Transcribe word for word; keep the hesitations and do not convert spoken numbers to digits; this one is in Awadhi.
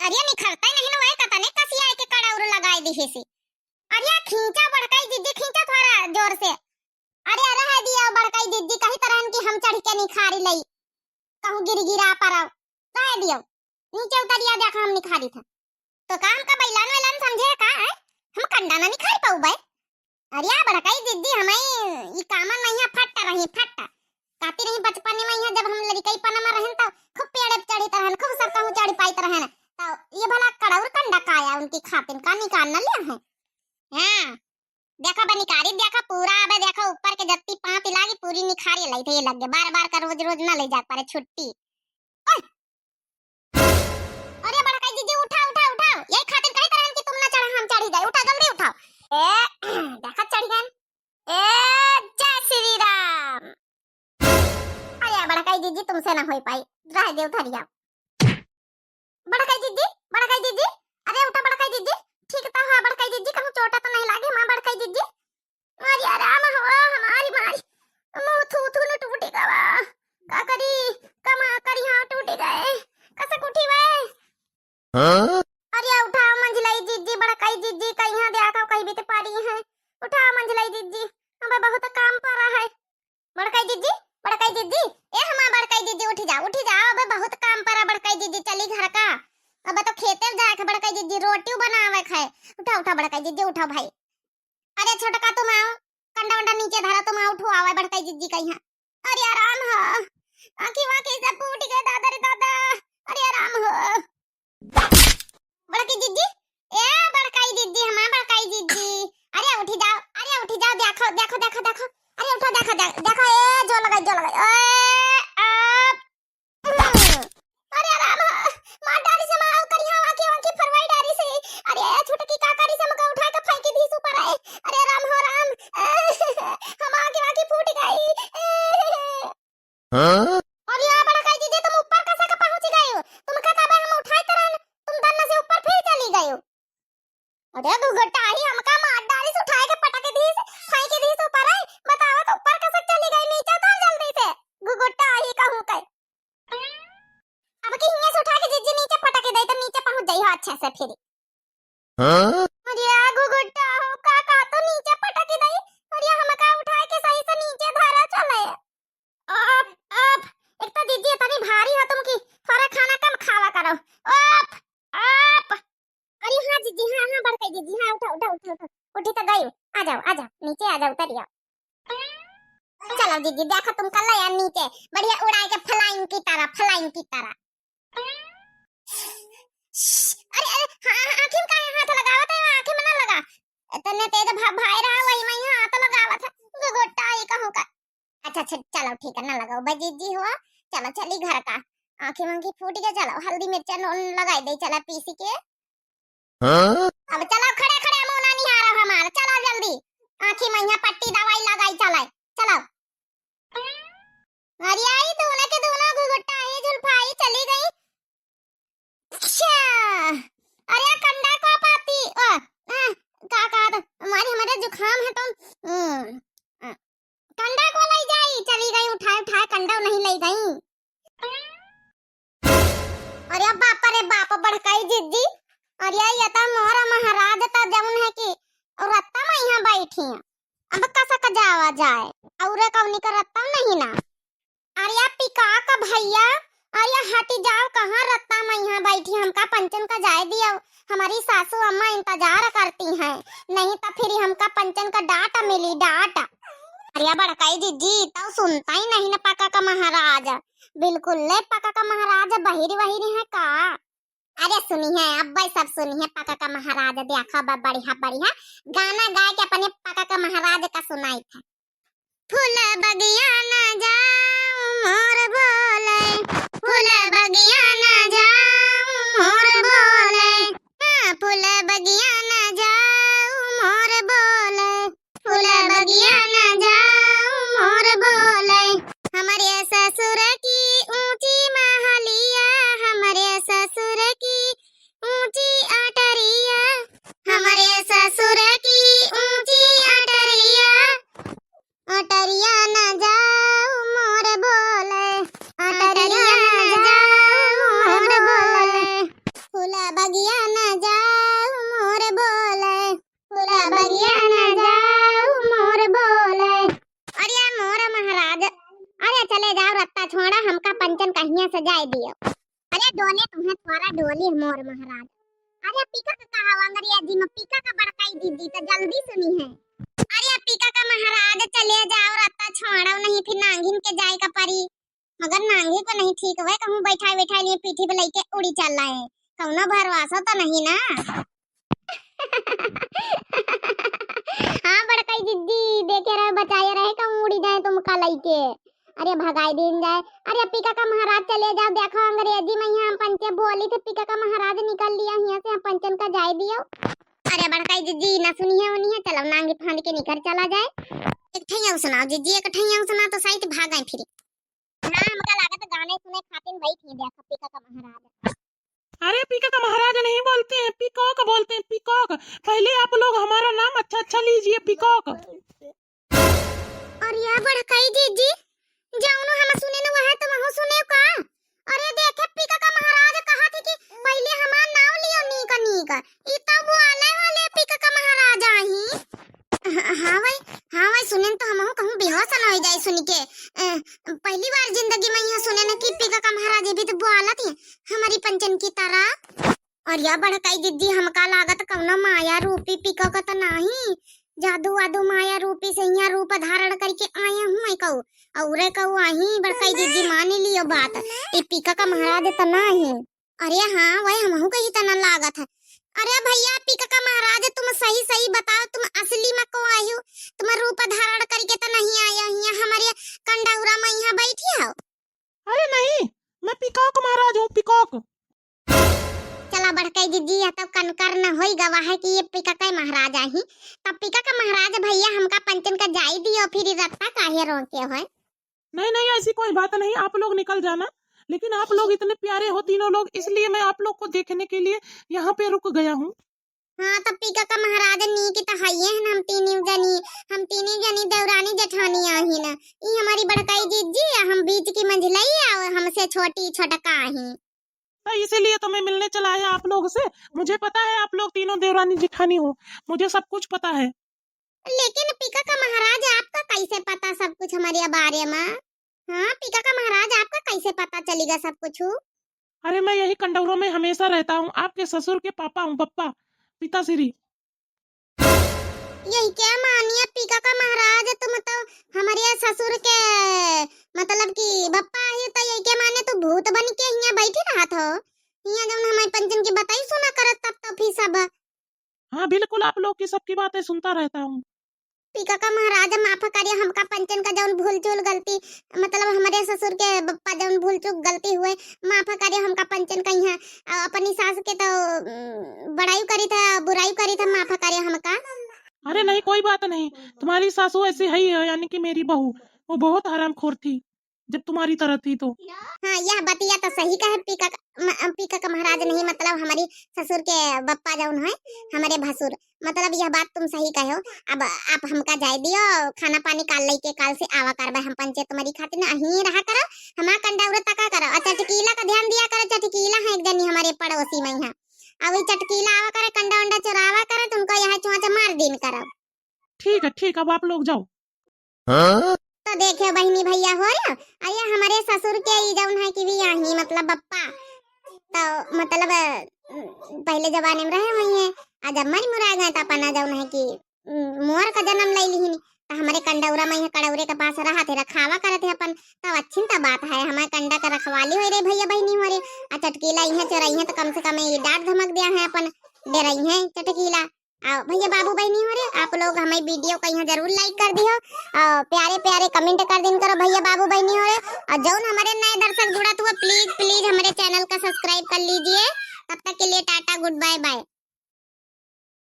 अरे निखरतै नहीं न, वही कतने कसिया के कड़ौर लगाए दिहे से। अरे खींचा बड़काई जिज्जी, खींचा थोड़ा जोर से। अरे रह दिया बड़काई जिज्जी, कही तरहन कि हम चढ़ के निखारी लई, कहूँ गिर गिरा परब। रह दियो, नीचे उतरिया, देखा हम निखारी था। तो काम का बैलान वैलान समझे का है? हम कंडा ना निखार पाउबे। अरे बड़काई जिज्जी, हमाई ई कामन मइहाँ फट्टा रही, फट्टा। काती रही बचपन मइहाँ, जब हम लड़कई पन में रहन, तो खूब पेड़ पे चढ़ित रहन, खूब सब कहूँ चढ़ पाइत रहन। तो ये भला कड़ौर कंडा काया उनकी खातिन का निकाल न लिया है? हाँ, देखा बे निकारी, देखा पूरा, अबे देखा ऊपर के जत्ती पाती लागी, पूरी निखारी लई थे, ये लग गए, बार बार का रोज रोज ना ले जा पारे छुट्टी। ओए! अरे बड़काई जिज्जी, उठा, उठा, उठा। यही खातिर कही तरहन कि तुम ना चढ़ा, हम चढ़ी जाए। उठा, जल्दी उठाओ। ए, देखा चढ़ गए। ए, जय श्री राम। अरे बड़काई जिज्जी, तुमसे ना होई पाई। रह दे उधर जाओ। बड़काई जिज्जी, बड़काई जिज्जी। अरे उठा बड़काई जिज्जी। ठीक तो है बड़काई जिज्जी, कहूँ चोटा तो नहीं लागे माँ बड़काई जिज्जी? अरे राम हो, हमारी मारी, मुँह थू थू न टूटी गवा। का करी, कमा करी, हाँ टूटी गए। कसक उठी वे? हाँ? अरे उठाओ मंझिलाई जिज्जी, बड़काई जिज्जी, कहीं देखो, कहीं भी तो पारी है। उठाओ मंझिलाई जिज्जी, हमें बहुत काम पड़ा है। बड़काई जिज्जी, बड़काई जिज्जी, ए हमार बड़काई जिज्जी, उठी जा, उठी जा, अबे बहुत काम पड़ा बड़काई जिज्जी, चली घर का। अब तो खेते जाए के बड़काई जिज्जी, रोटी बनावे के है। उठा, उठा बड़काई जिज्जी, उठा भाई। अरे छोटका तुम आओ, कंडा वंडा नीचे धरा, तुम आओ, उठो, आवे बड़काई जिज्जी कहीं। अरे आराम हो, आँखी वाँखी सब फूट गए दादा रे दादा। अरे आराम हो। बड़की जिज्जी, ए बड़काई जिज्जी, हमार बड़काई जिज्जी, अरे उठी जाओ, अरे उठी जाओ, देखो, देखो, देखो, देखो, अरे उठो, देखो, देखो, देखो, ए जो लगाई, जो लगाई, ए, ए, अरे राम, मार डारी से मार करिया, आँखी वाँखी फरवाई डारी से। अरे छोटकी का करी से हमका उठा के फेंकी दीस ऊपर आए। अरे राम हो राम, हम आँखी वाँखी फूट गई। हाँ? अरे बड़काई जिज्जी, तुम ऊपर कैसे के पहुँच गए हो? तुमका तबे हम उठाइत रहन, तुम दन्ना से ऊपर फिर चली गए हो। अरे घुघुटाही, हमका मार डारिस, उठाए के पटक दीस, फेंक दीस ऊपर है। बतावा तो ऊपर कैसे चली गई, नीचे उतर जल्दी से। घुघुटाही कहूँ के। अब की हियाँ से उठा के जिज्जी नीचे पटक दे तो नीचे पहुँच जाई हो अच्छे से फिर। हाँ? अरे घुघुटाहो, का का तो नीचे पटक दे। अरे हमका उठाए के सही से नीचे धरा चले। अप, अप, एक तो जिज्जी इतनी भारी हो तुम कि थोड़ा खाना कम खावा करो। अप, अप। अरे हाँ जिज्जी, हाँ, हाँ, बड़काई जिज्जी, हाँ, उठा, उठा, उठा, उठा। उठी तो गई, आ जाओ, आ जाओ, नीचे आ जाओ, उतर जाओ। चलो जिज्जी, देखो तुम कर लो यार नीचे, बढ़िया उड़ाए के flying की तरह, flying की तरह। अरे, अरे, हाँ, हाँ, आँखी में काहे हाथ लगावत है, आँखी में ना लगा। इतने तेज भा-, भाई रहा, वही में ही हाथ लगावत है। घुघुटाही कहूँ का। अच्छा, अच्छा, चलो ठीक है, ना लगाओ बे जिज्जी हो, चलो चली घर का, आँखी वाँखी फूट गए, चलो हल्दी मिर्चा नून लगाई दे, चला पीसी के। हाँ? अब चलो खड़े खड़े मुँह ना निहारो हमार, चलो जल्दी, आँखी में यहाँ पट्टी दवाई लगाई चले, चलो। अरे आई दोनों के दोनों घुघुटाही जुल्फाही चली गई। अच्छा, अरे कंडा को पाती, ओ, आ, का, का, हमारे, हमारे जुकाम है तो, हम्म, आ, कंडा को ले जाई, चली गई, उठाए, उठाए, कंडा नहीं ले गई। अरे बाप रे बाप, बड़काई जिज्जी, अरे ये तो मोर महाराज तो जौन है कि रत्ता में यहाँ बैठी हैं, अब कसक जावा जाए, और कौनी का रत्ता नहीं ना। अरे पिका का भैया, अरे हटी जाओ, कहाँ रत्ता में यहाँ बैठी, हमका पंचन का जाए दियो, हमारी सासू अम्मा इंतजार करती हैं, नहीं तो फिर हमका पंचन का डांट मिली, डांट। अरे बड़काई जिज्जी, तो सुनता ही नहीं ना पका का महाराज, बिल्कुल ले पका का महाराज बहिरी वहिरी है का? अरे सुनी है, अब्बे सब सुनी है, पका का महाराज देखा बा, बढ़िया बढ़िया गाना गाए के अपने पका का महाराज का सुनाई था। फूल बगिया ना जाऊं मोर बोले, फूल बगिया ना जाऊं मोर बोले, हाँ, फूल बगिया ना जाऊं मोर बोले, फूल बगिया ना जाऊं मोर बोले। हमरे ससुर की ऊंची महलिया, हमरे ससुर की ऊंची अटरिया, हमरे ससुर की ऊंची अटरिया। अटरिया ना जाऊं मोर बोले, अटरिया ना जाऊं मोर बोले। बगिया न जाऊ मोर बोले, पूरा बगिया न जाऊ मोर बोले। अरे मोर महाराज, अरे चले जाओ रत्ता छोड़ा, हमका पंचन कहिया से जाए दियो। अरे डोले तुम्हें थोड़ा डोली मोर महाराज। अरे पिका का कहा अंग्रेजी में पिका का बड़काई दीदी तो जल्दी सुनी है। अरे पिका का महाराज चले जाओ रत्ता छोड़ो नहीं फिर नांगिन के जाए का परी। मगर नांगी को नहीं ठीक हुए कहूँ बैठाए बैठाए लिए पीठी पे लेके उड़ी चल रहे। कौनो भरोसा तो नहीं ना। हाँ बड़काई दीदी देखे रहे बचाए रहे कहूँ उड़ी जाए तुमका लेके। अरे भगाई दिन जाए। अरे पिका का महाराज चले जाओ, देखो अंग्रेजी में यहाँ हम पंचे बोली थे, पिका का महाराज निकल लिया यहाँ से, हम पंचन का जाए दियो। अरे बड़काई दीदी ना सुनी है उन्हीं है, चलो नांगी फांद के निकल चला जाए। एक ठैया सुनाओ दीदी, एक ठैया सुनाओ तो सही भाग आए फिर। ना हमका लागत गाने सुने खातिर बैठी है, देखो पिका का महाराज। अरे पिका का महाराज नहीं बोलते हैं, पीकॉक बोलते हैं, पीकॉक। पहले आप लोग हमारा नाम अच्छा अच्छा लीजिए, पीकॉक। और या बड़काई दीदी, जौनो हम सुने न वह तुमहू सुने का? अरे देखे पिका का महाराज कहा थी कि पहले हमार नाम लियो नीक नीक। ई तो बोले वाले पिका का महाराज आही। हाँ, हाँ भाई, हाँ भाई, सुने तो हमहू कहूँ बेहोश न हो जाए सुन के। अ, पहली बार जिंदगी में यहाँ सुने न कि पिका का महाराज भी तो बोलत है हमारी पंचन की तरह। अरे बड़काई दीदी, हमका लागत कौनो माया रूपी पिका का तो नाही, जादू वादू माया रूपी से यहाँ रूप धारण करके आए हुए कऊ, औरे कऊ आही बड़काई दीदी मान लियो बात, ई पिका का महाराज तो नाही। अरे हाँ, वही हमहू कही तना लागत है। अरे भैया पिका का महाराज, तुम सही सही बताओ, तुम असली में को आयो, तुम रूप धारण करके तो नहीं आया यहाँ हमारे कंडौरा में यहाँ बैठी हो। अरे नहीं, मैं पीकॉक महाराज हूँ, पीकॉक। चला बड़काई दीदी, यह तो कनकर न होई गवा है कि ये पिका का महाराज आही। तब पिका का महाराज भैया हमका पंचन का जाई दियो, फिर ई रत्ता काहे रोके होए? नहीं नहीं, ऐसी कोई बात नहीं, आप लोग निकल जाना, लेकिन आप लोग इतने प्यारे हो तीनों लोग, इसलिए मैं आप लोग को देखने के लिए यहाँ पे रुक गया हूँ। हाँ, तब पिका का महाराज नीक त हइये हन, हम तीनी जनी, हम तीनी जनी देवरानी जेठानी आही न। ई हमारी बड़काई जीजी, आ हम बीच की मंझलई, आ हमसे छोटी छोटका आही। तो इसीलिए तो मैं मिलने चला आया आप लोग से। मुझे पता है आप लोग तीनों देवरानी जेठानी हो, मुझे सब कुछ पता है। लेकिन पिका का महाराज आपका कैसे पता सब कुछ हमारे बारे में? हाँ, पिका का महाराज आपका कैसे पता चलेगा सब कुछ? अरे, मैं यही कंडौरा में हमेशा रहता हूँ, आपके ससुर के पापा हूँ, बप्पा, पिताश्री। यही क्या मानिए पिका का महाराज, तुम तो हमारे ससुर के, मतलब कि बप्पा है, तो यही क्या माने तू भूत बन के हियाँ बैठी रहत हो? हियाँ जौन हमारे पंचन की बताई सुना करत तब तो फिर सब। हाँ, बिल्कुल, आप लोग की सबकी बातें सुनता रहता हूँ। पिका का महाराज माफ करियो, हमका पंचन का जौन भूल चूल गलती, मतलब हमरे ससुर के बप्पा जौन भूल चूक गलती हुए, माफ करियो हमका पंचन का। यहाँ अ, अपनी सास के तो, उम, बड़ाई करी था, बुराई करी था, माफ करियो हमका। अरे नहीं, कोई बात नहीं, तुम्हारी सासू ऐसी है ही है, यानी कि मेरी बहू, वो बहुत हरामखोर थी जब तुम्हारी तरह थी तो। हाँ, यह बतिया तो सही कहे पिका का, म-, पिका का महाराज नहीं, मतलब हमारी ससुर के बप्पा जौन है, हमारे भसुर, मतलब यह बात तुम सही कहो। अब आप हमका जाए दियो, खाना पानी काल लइके काल से आवा करबे, हम पंचे तुम्हारी खातिर ना अहीं रहा करो, हमार कंडौरा तका करो, और चटकीला का ध्यान दिया करो, चटकीला है एक जनी हमारे पड़ोसी में यहाँ, अब वही चटकीला आवा करे, कंडा उंडा चोरावा करे, तो उनको यहाँ चोंच मार दीन करो। ठीक है, ठीक, अब आप लोग जाओ। हाँ? तो देखे बहिनी भैया हो रे, अरे हमारे ससुर के ई जौन है कि भी आही, मतलब बप्पा, तो मतलब, अ, पहले जमाने में रहे हुई हैं, आ जब मर मुरा गए तो अपना जौन है कि, उम, मोर का जन्म ले लिहिन, तो हमारे कंडौरा में यहाँ कड़ौरे के पास रहा थे, रखावा करत है अपन, तब अच्छी तो बात है, हमारे कंडा का रखवाली हो रे भैया बहिनी हो रे, आ चटकीला यहाँ चोरई है तो कम से कम ये डांट धमक दिया है अपन, डरई है चटकीला। आ भैया बाबू बहिनी हो रे, आप लोग हमारे वीडियो को यहाँ जरूर लाइक कर दियो और प्यारे प्यारे कमेंट कर दिन करो भैया बाबू बहिनी हो रे। और जौन हमारे नए दर्शक जुड़त हुए, प्लीज प्लीज हमारे चैनल का सब्सक्राइब कर लीजिए। तब तक के लिए टाटा, गुड बाय बाय।